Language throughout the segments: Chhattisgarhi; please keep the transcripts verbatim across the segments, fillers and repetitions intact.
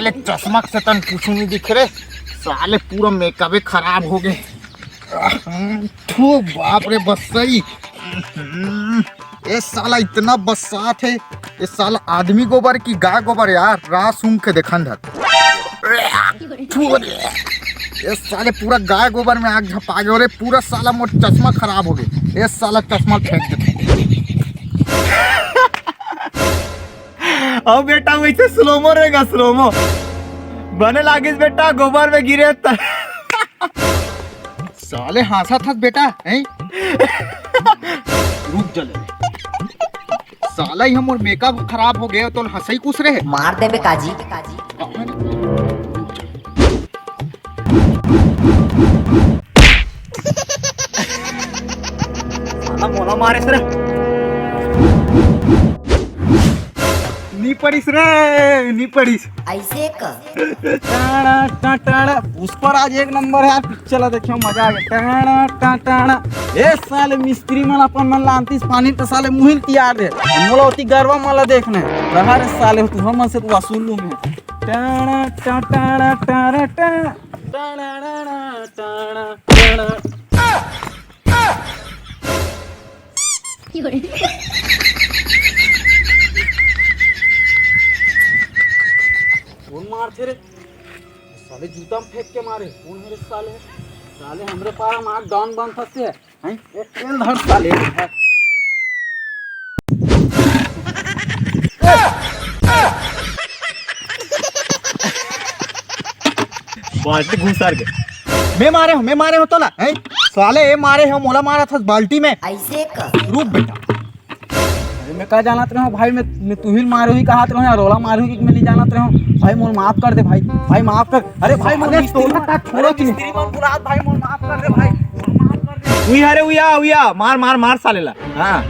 ले चश्मा के सेतन कुछु नहीं दिखे रे। साले पूरा मेकअपे खराब हो गए। थू, बाप रे बस्सई। ए साला, इतना बस्सात हे। ए साला, आदमी गोबर की गाय गोबर यार, राह सूंघ के देखन धर। थू रे। ए साले, पूरा गाय गोबर में आग झपा गयो रे। पूरा साला मोर चश्मा खराब हो गए। ए साला, चश्मा फेंक दे। अब बेटा वैसे स्लोमो रहेगा, स्लोमो। बने लागिस बेटा, गोबर में गिरे त। साले हाँसत हस बेटा, हैं? रुक जा ले। साला, ये मोर मेकअप खराब हो गया, तो हंसई कुछ रहे। मार देबे काजी। साला मोला मारे रे। नी पड़िस रे, नी पड़िस। ऐसे का? टाड़ा, टा, टाड़ा। पुष्पराज एक नंबर है यार, पिक्चर ला देखियो, मजा आ गया। टाड़ा, टा, टाड़ा। ए साले मिस्त्री मन अपन मन लानतीस पानी त साले मुहिल तियार दे। मोला ओती गरवा मन ला देखने। रहा रे साले, तू हमन से तू वसूल लूं मैं। टाड़ा, टा, टाड़ा, टाड़ा, टा। Ta-da, ta-da, ta-da, ta-da. कौन मारथे रे? साले जूता में फेंक के मारे। कौन है रे साले? साले हमरे पारा मार डॉन बन सकते हैं। हैं? एक तेल धर साले। बाल्टी घुसर के। मैं मारे हो, मैं मारे हो तोला, हैं? साले, ए मारे हो, मोला मारा था बाल्टी में। ऐसे का? रुक बेटा। अरे, मैं का जानत रहे हो भाई, मैं, मैं तुहिल मारे हुई कहत रहे हो या रोला मारे हुई कि मैं नहीं जानत रहे हो भाई, मोर माफ कर दे भाई, भाई माफ कर। अरे भाई, मोर अरे, मिस्त्री तोला मन, का छोड़ो अरे, कि नहीं? मिस्त्री मन बुलात भाई, मोर माफ कर दे भाई, मोर माफ कर दे। उई हरे, उई आ, उई आ, मार, मार, मार साले ला। हाँ,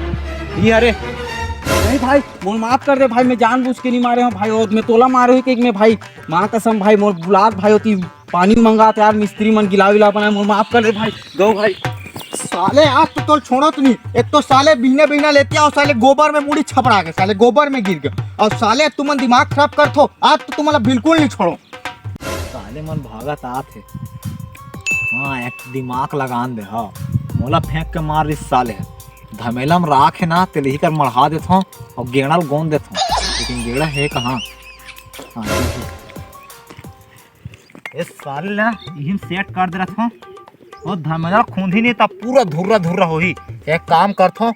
ई हरे। नहीं भाई, मोर माफ कर दे भाई, मैं जानबूझ के नहीं मारे हो भाई, और मैं तोला मारे हुई कि मैं भाई, माँ कसम भाई, मोर बुलात भाई होती, पानी मंगात यार, मिस्त्री मन गिला विला बनाए, मोर माफ कर दे भाई, गौ भाई। साले आज तो तोल छोड़त नहीं। एक तो साले बिहने बिहना लेते आओ, साले गोबर में मुड़ी छपड़ा के, साले गोबर में गिर गए। और साले तुमन दिमाग खराब करथो, आज तो तुम्हारा बिल्कुल नहीं छोड़ो। साले मन भागत आत हे। हाँ, एक दिमाग लगान दे, हाँ। मोला फेंक के मार रिस साले। धमेला में राख है ना, तेल ही कर मढ़ा देत हूँ और गेड़ा ल गोंद देत हूँ। लेकिन गेड़ा है कहाँ? हाँ, ये है। ए साले ला इहिन सेट कर दे रथों। ओ धमेला खूंदी नहीं त पूरा धुर्रा धुर्रा होही। एक काम करथों,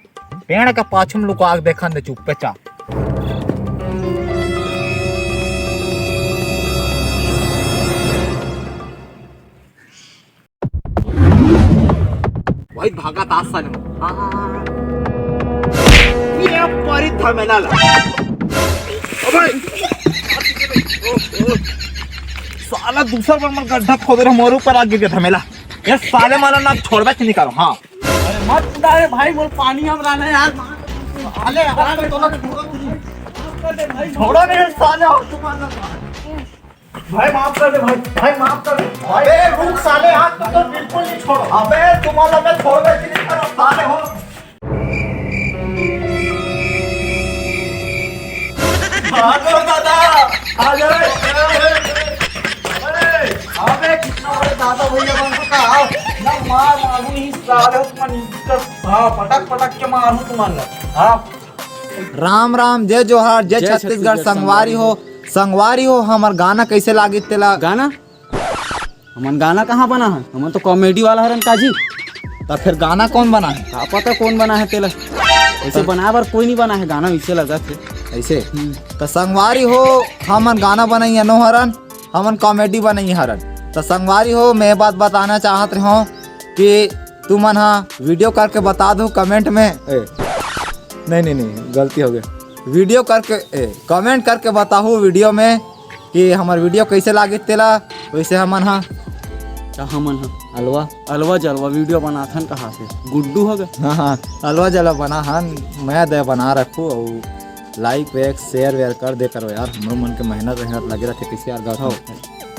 पेड़ के पाछू में लुका के देखन दे चुप्पे चाप। वही भागा था साले। हाँ, हाँ, हाँ। ये परी धमेला ला। अबे। ओ, ओ। साला दूसर बार मन गड्ढा खोदे रहे, मोर ऊपर आ गिर गया धमेला। ये साले माला ना छोड़बे से निकालो, हाँ। अरे मत उड़ा रे भाई, बोल पानी हम रहना यार। साले यार, तो ना छोड़ो नहीं। छोड़ो नहीं साले, और तुम्हारा भाई माफ कर दे भाई, भाई माफ कर दे भाई। अबे रुक साले, आज तो, तो बिल्कुल नहीं छोड़ो। अबे तुम्हारा मैं छोड़ दे नहीं करो साले हो। भागो दादा, आ जा रे। अबे कितना बड़े दादा भैया बन चुका है। ना मार मारू नहीं साले हो, तुम्हारा नीचे हाँ पटक पटक के मारू तुम्हारा। हाँ। राम राम, जय जोहार, जय जय छत्तीसगढ़। छत्तीसगढ़। संगवारी हो, संगवारी हो, हमर गाना कैसे लागिस तेला? गाना? हमन गाना कहाँ बना है? हमन तो कॉमेडी वाला हरन काजी। त फिर गाना कौन बना है? का पता कौन बना है तेला? ऐसे बना बर कोई नहीं बना है गाना, वैसे लगा थे। ऐसे? हम्म। त संगवारी हो, हमन गाना बनाई नो हरन, हमन कॉमेडी बनाई हरन। त संगवारी हो, मैं बात बताना चाहत रहे हूँ कि तुमन हा वीडियो करके बता दो कमेंट में। ए, नहीं, नहीं, नहीं, गलती हो गया। वीडियो करके, ए, कमेंट करके बताओ वीडियो में कि हमार वीडियो कैसे लागे तेला। वैसे हमन हा, का हमन हा? अलवा। अलवा जलवा वीडियो बनाथन कहा से? गुड्डू हो गया। हाँ, हाँ, अलवा जलवा बना हन, मैं दे बना रखू और लाइक वेक शेयर वेयर कर दे करो यार, हमरो मन के मेहनत वेहनत लगे रहते, कैसे यार गाँव हाँ।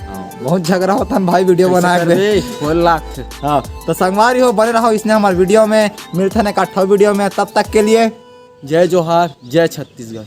हाँ, बहुत झगड़ा होता है भाई वीडियो कैसे बनाए कर में। बे? बोल लाख। हाँ, तो संगवारी हो, बने रहो इसने हमारे वीडियो में, मिलते हैं एक अच्छा वीडियो में, तब तक के लिए जय जोहार, जय छत्तीसगढ़।